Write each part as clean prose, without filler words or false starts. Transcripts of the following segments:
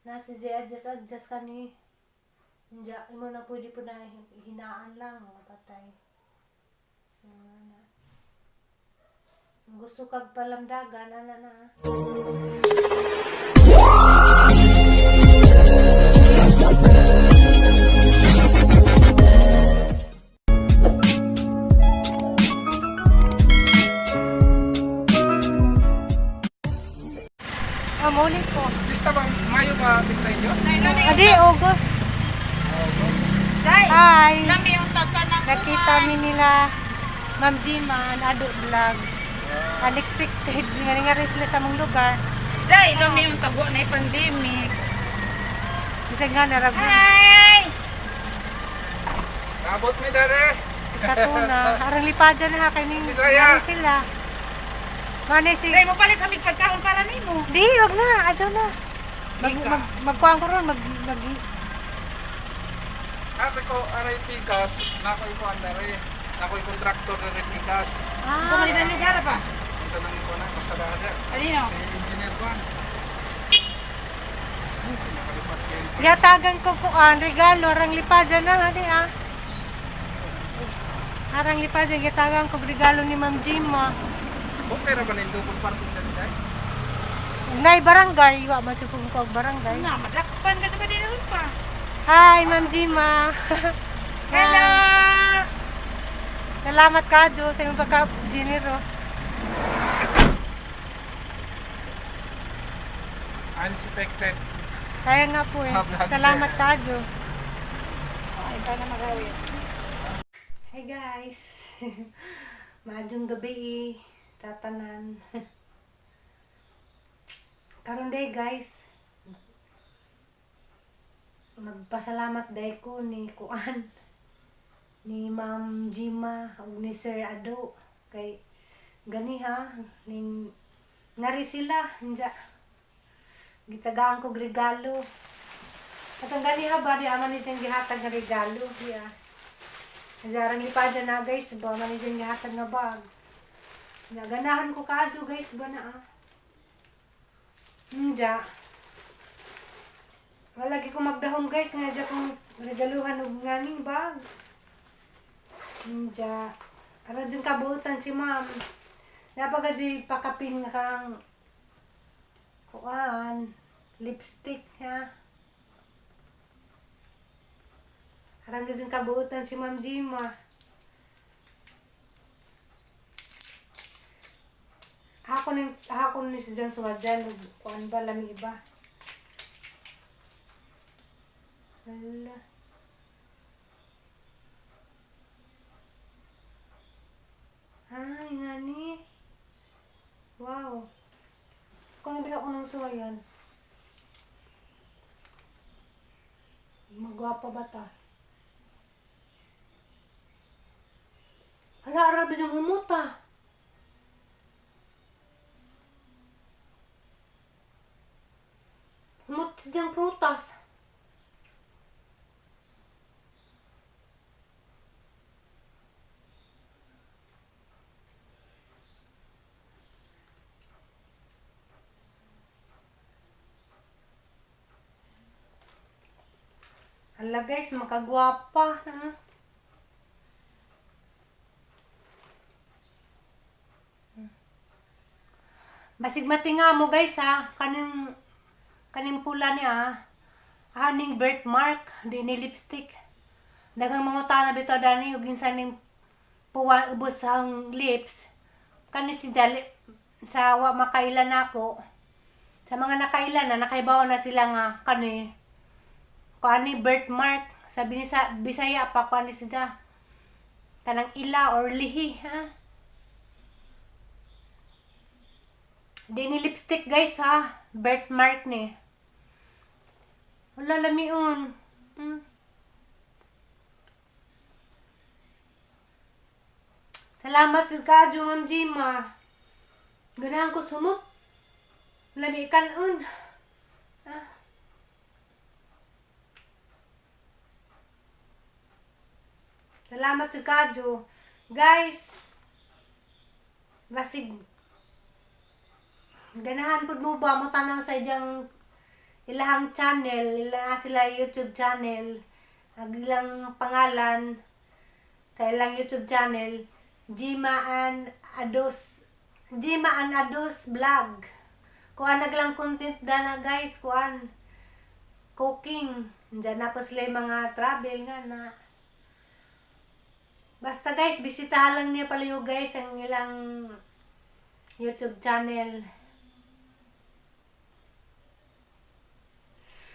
Nasa si adjust adjust ka ni. Diya, imo na pwede po na hinaan lang, oh, patay. Ano na. Kung gusto kag palamdagan, ana na. Ah, muli ko. Pista ba? Mayo ba pista inyo? Adi, August. Day, Hi! kami yung tagka ng Nakita mi nila Ma'am Gima, ang Ado Vlog. Unexpected, nga nga rin sila sa mong lugar. Day, kami yung tago na pandemic. Bisag nga narag Hi! Nabot mi dere. katuna. Arang lipada na ha kay ning Bisaya. ngari sila. Manay si Day, mo palit sa mig pagkaon para nimo. Di, wag na, adyo na. Mag Ika. mag magkuan ko ron, mag mag Ate ko aray pikas, nakoy ko dere. Nakoy kontraktor dere pikas. Sa Ah, Manila lugar pa. Unsa nang ko na basta ba dere. Alino? Si engineer ko. Nakalipat kayo. Yatagan ko kuan regalo arang lipada na ha di ah. Arang lipada yatagan ko regalo ni Ma'am Gima. Okay ra ba nindo kung parking dere day? Nay barangay, wa man supong ko og barangay. Na, madakpan ka sa Manila pa. Hi, Ma'am Gima. Hello! Salamat ka, Jo, sa imong pagka-generous. Unexpected. Kaya nga po eh. Salamat ka, Jo. Ay, pa na magawin. Hi, guys. Maadjong gabi eh. Tatanan. Karon day, guys. Magpasalamat day ko ni Kuan, ni Ma'am Gima ug ni Sir Ado kay gani ha ning ngari sila nja gitagaan kog regalo at ang gani ha ba di ama ni siyang gihatag nga regalo yeah. Najarang lipada na guys ba man ni siyang gihatag nga bag. Naganahan ko kaadyo guys ba na ah. Nja. Wala lagi ko magdahom guys nga dya kong regaluhan og nganing bag. Nja. Ara dyan kabuutan si ma'am. Napaka di pakapin nga kang kuan lipstick ha. Arang dyan kabuutan si Ma'am Jima. Ako ni si Jan Suwadjan ug kuan ba lami iba. Hala. Ay, ngani. Wow. Kung hindi ako ng suwayan. Magwapa ba ta? Hala, arabi siyang humuta. Humot siyang prutas. Hala guys, makagwapa. Ha? Basig matinga mo guys ha. Kaning kaning pula niya ha. Aning birthmark, di ni lipstick. Daghang mga tana bitaw dani ug insa ning puwa ubos ang lips. Kani si Dali sa wa makailan nako. Sa mga nakailan na nakaibaw na sila nga kani kani birthmark. Sabi ni sa Bisaya pa kani sila kanang ila or lihi ha. Di ni lipstick guys ha. Birthmark ni. Wala lamion. Salamat jud kaadyo Ma'am Jima. Ganahan ko sumot. Lami kanon. Ah. Salamat jud kaadyo. Guys, basig ganahan pud mo ba mo tanaw sa iyang Ilahang channel, ila sila YouTube channel. Ang ilang pangalan sa ilang YouTube channel, Jima and Ados, Jima and Ados Vlog. Kuan naglang content dana, guys, kuan cooking. Diyan na po sila yung mga travel nga na. Basta guys, bisitahan lang niya pala guys ang ilang YouTube channel.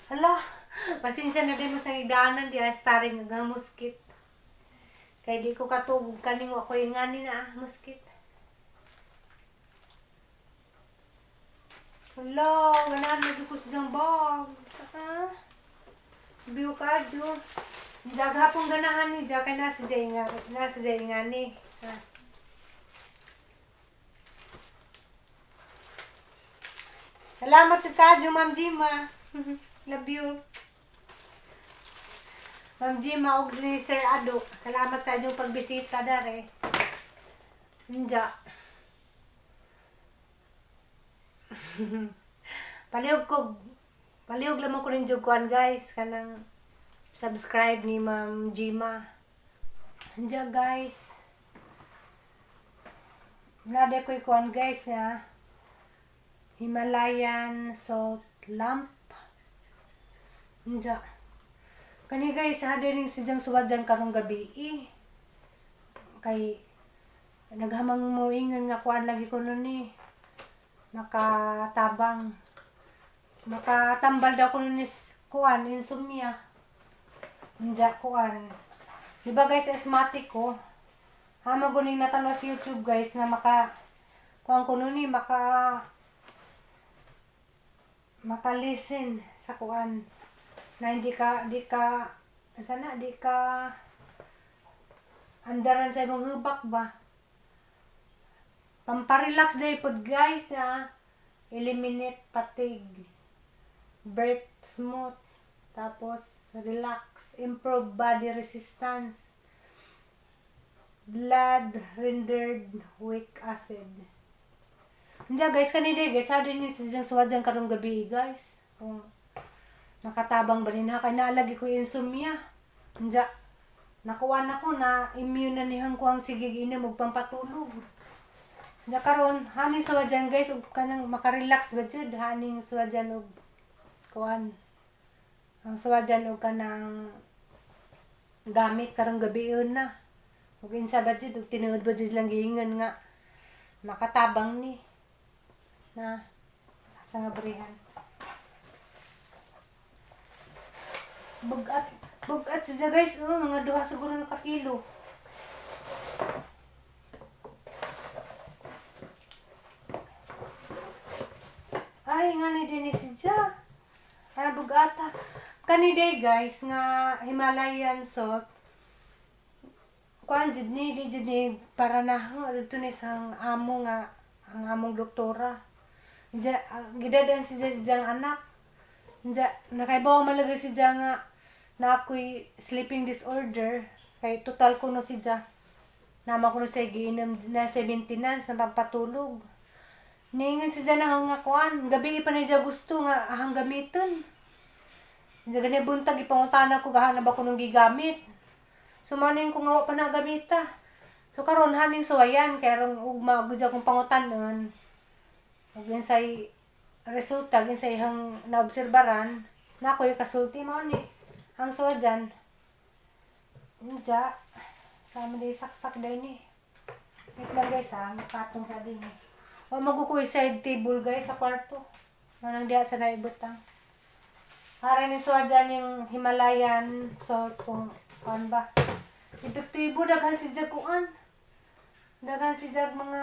Hala, pasensya na din mo sa igdaanan di starring nga muskit. Kay di ko katugog kaning ako yung ngani na ah, muskit. Hala, ganahan na ko sa diyang bag. Ah, biyo ka, jo. Jaghapon ganahan ni Ja, kay nasa dyan nga, nasa dyan nga ni. Ah. Salamat sa kadyo, Ma'am Jima. Love you. Ma'am Jima og ni Sir Ado. Salamat sa inyong pagbisita dare. Nja. Palihog ko palihog lamang ko rin kuan guys, kanang subscribe ni Ma'am Jima. Nja guys. Nade ko kuan guys nga Himalayan salt lamp. Nja. Kani guys, hada rin si Jang suwadyan karong gabi eh. Kay naghamang mo ingon nga kuan lagi ko nun eh. Makatabang. Makatambal daw ko nun is kuan insomnia. Nja kuan. Di ba guys, asthmatic ko. Hama guning natanaw sa YouTube guys na maka kuan ko nun eh, maka listen sa kuan na hindi ka di ka sana di ka andaran sa imong hubak ba, pamparelax day pod guys na eliminate fatigue, breath smooth, tapos relax, improve body resistance, blood rendered weak acid. Hindi guys, kanina guys, sabi ni si suwadyan karong gabi guys. Kung nakatabang ba rin na, kay naalagi ko yung insomnia. Hindi, nakuha na ko na immune na nihang ko ang sige inom og pampatulog. Hindi karon, haning suwadyan guys, ug kanang makarelax ba jud, haning suwadyan og kuan. Ang suwadyan og kanang gamit karong gabi na. Ug insa ba jud, ug tinuod ba jud lang giingon nga makatabang ni na asa nga brihan. Bugat, bugat siya guys, oh, mga 2 siguro na kakilo. Ay, nga ni din si siya. Ay, bugata. Kani day guys, nga Himalayan salt. Kuan jud ni, di jud ni para na dito ni sang amo nga ang among doktora. Diya, gidadan si siya anak. Diya, nakaibaw malagay si siya nga na ako'y sleeping disorder. Kay total ko no si siya. Nama ko no siya giinom na sa maintenance na pampatulog. Niingon si siya na nga kuan. Gabi pa na siya gusto nga ahang gamiton. Diya gani buntag ipangutana ko gahan na ba ko nung gigamit. So mano yung kung nga wa pa na gamita. So karon haning suwayan kay rong ugma gud akong pangutanon. Ug say resulta sa ihang naobserbaran na ako'y kasulti mo ni ang suwadyan. Diya sa amin di saksak din ni. Wait lang guys ha, patong sa din eh. O magukuy side table guys sa kwarto. Manang diha sa naibutang. Para ni suwadyan yung Himalayan salt kung kuan ba. Epektibo daghan si Jag kuan. Daghan si Jag mga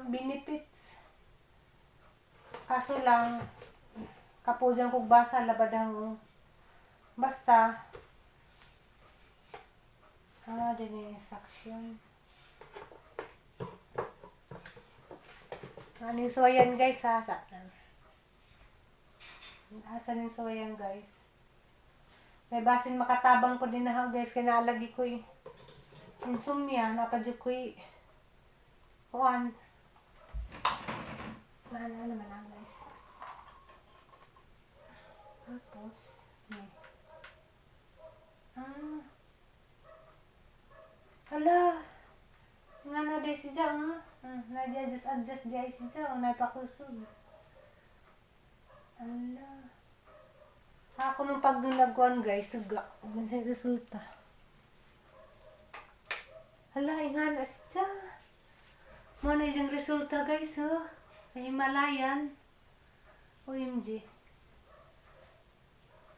benefits. Kaso lang kapudyan kog basa labadang basta din yung instruction. Ano yung suwayan guys ha? Sa Asan yung suwayan guys? May basin makatabang ko din na ha guys. Kaya naalagi ko eh. Insomnia. Napadyo ko eh. Kuan. Ano naman na guys. Tapos, ni. Ah. Hala. Nga na day si Jang, ah. Ah, nag-adjust adjust di ay si Jang, napakusog. Hala. Ako nung pag nagkuhan, guys, suga. Gan sa resulta. Hala, nga na siya. Mo na isang resulta, guys, oh. Sa Himalayan. OMG.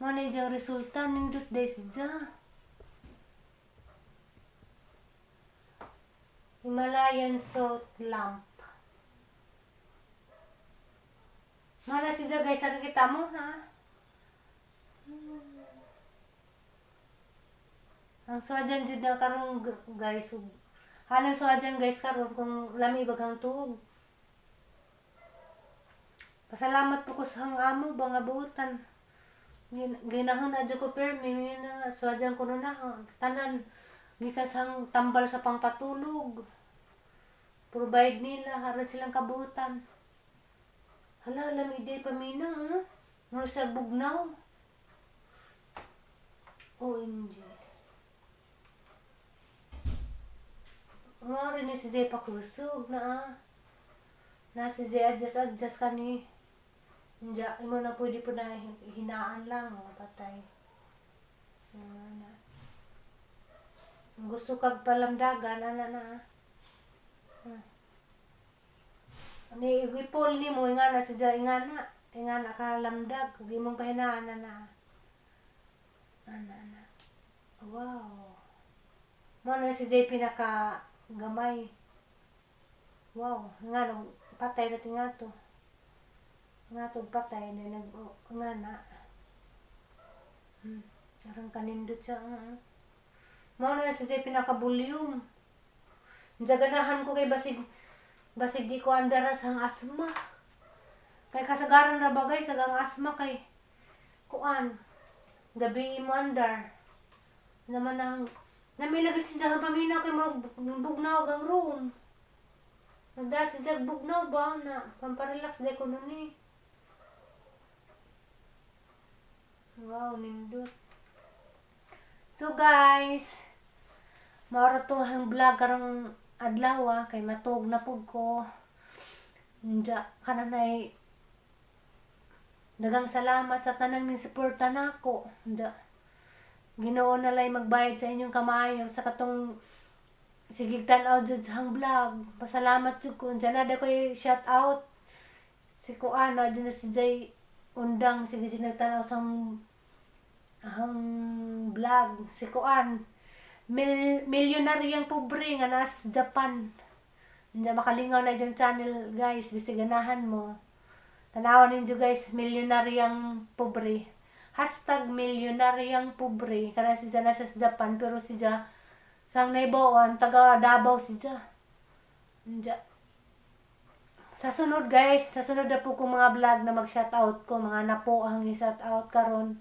Mo na isang resulta, nindot day siya. Himalayan salt lamp. Mana siya, guys, nakikita mo ha? Ang swadyan jud na karon, guys, ug hanang swadyan, guys, karon kung lami bagang tuog. Pasalamat po ko sa hang amo ba nga buotan. Ginahon na jud ko permi yun na nga, swadyan ko na tanan gikas ang tambal sa pangpatulog. Provide nila haran silang kabuotan. Hala, lami day pamina ha. Mura sa bugnaw. OMG. Mao rin ni si Jay pakusog na ah. Na si Jay adjust adjust ka ni. Inja, imo na pwede po na hinaan lang, oh, patay. Ano na. Gusto kag palamdagan, ana na ah. Ah. Ni ipol ni mo ingana si Jay ingana. Ingana ka lamdag, ug imong pahinaan ana. Ana ana. Wow. Mo na si Jay pinaka gamay. Wow, nga no, patay na tinga to. Nga to patay na nag oh, nga na. Arang kanindot siya. Mao na si Jay pinaka volume. Ganahan ko kay basig basig di ko andaras ang asma. Kay kasagaran ra ba, guys, ang asma kay kuan gabi mo andar. Naman ang namilagay si Jay paminaw kay murag bugnaw ang room. Nagdala si Jag bugnaw ba na pamparelax day ko nun eh. Wow, nindot. So guys, maura to ang vlog karong adlaw ah, kay matuog na pud ko. Nja kananay daghang salamat sa tanang ning suporta nako. Nja. Ginoo na lay magbayad sa inyong kamayo sa katong sige tan-aw jud sa hang vlog. Pasalamat jud ko. Diyan na ko shout out. Si Kuan na dyan na si Jay Undang sige siya nagtanaw sa ang vlog. Si Kuan milyonaryo pobre nga nas Japan. Diyan makalingaw na dyan channel, guys, bisig ganahan mo. Tanawan ninyo, guys, milyonaryang pobre. #milyonaryangpobre. Kana si Ja nasa sa Japan pero si Ja sang naibawan taga Davao si Ja. Diyan. Sa sunod, guys, sa sunod na po kong mga vlog na mag-shoutout ko, mga napo ang i-shoutout karon.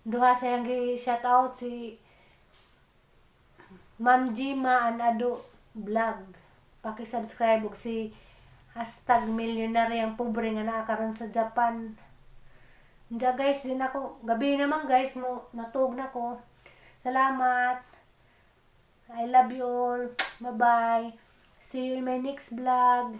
Duha sa yang gi-shoutout si Ma'am Gima and Ado Vlog. Paki-subscribe ug si #milyonaryangpobre nga naa karon sa Japan. Diya guys, din ako gabi naman, guys, mo natuog na ko. Salamat. I love you all. Bye-bye. See you in my next vlog.